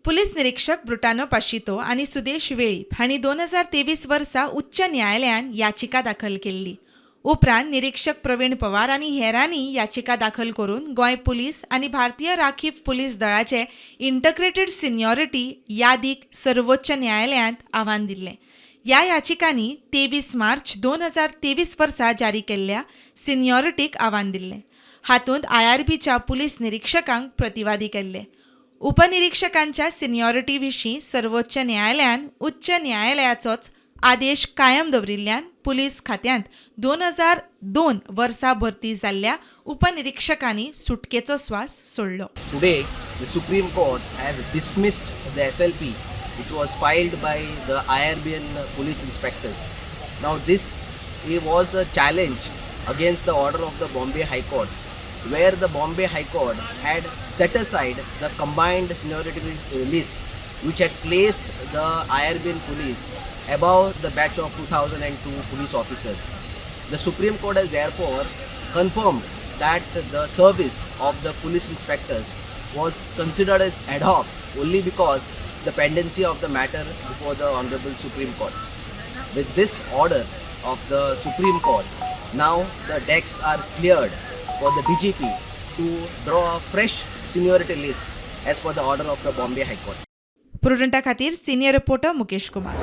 Police निरीक्षक ब्रुटानो पाशितो आनी सुदेश वेळीप हांणी 2023 वर्सा उच्च न्यायालयान याचिका दाखल केल्ली. उपरांत निरीक्षक प्रवीण पवार आनी हेरांनी याचिका दाखल करून गोंय पुलीस आनी भारतीय राखीव पुलीस दळाचे इंटग्रेटेड सिनियॉरिटी यादीक सर्वोच्च न्यायालयांत आव्हान दिल्लें. ह्या याचिकांनी 23 मार्च 2023 वर्सा जारी केल्ल्या सिनियॉरिटीक आव्हान दिल्लें. हातूंत आयआरबीच्या पुलीस निरीक्षकांक प्रतिवादी केल्ले. उपनिरीक्षकांच्या सिनियॉरिटी विशीं सर्वोच्च न्यायालयान उच्च न्यायालयाचोच आदेश कायम दवरिल्ल्यान पुलीस खात्यांत 2002 वर्सा भरती जाल्ल्या उपनिरीक्षकांनी सुटकेचो स्वास सोडलो. Today, the Supreme Court has dismissed the SLP, which was filed by the IRBN police inspectors. Now, this it was a challenge against the order of the Bombay High Court, where the Bombay High Court had set aside the combined seniority list, which had placed the IRBN police above the batch of 2002 police officers. The Supreme Court has therefore confirmed that the service of the police inspectors was considered as ad hoc only because the pendency of the matter before the Honorable Supreme Court. With this order of the Supreme Court, now the decks are cleared for the DGP to draw a fresh seniority list as per the order of the Bombay High Court. प्रुडंटा खातीर senior reporter Mukesh Kumar.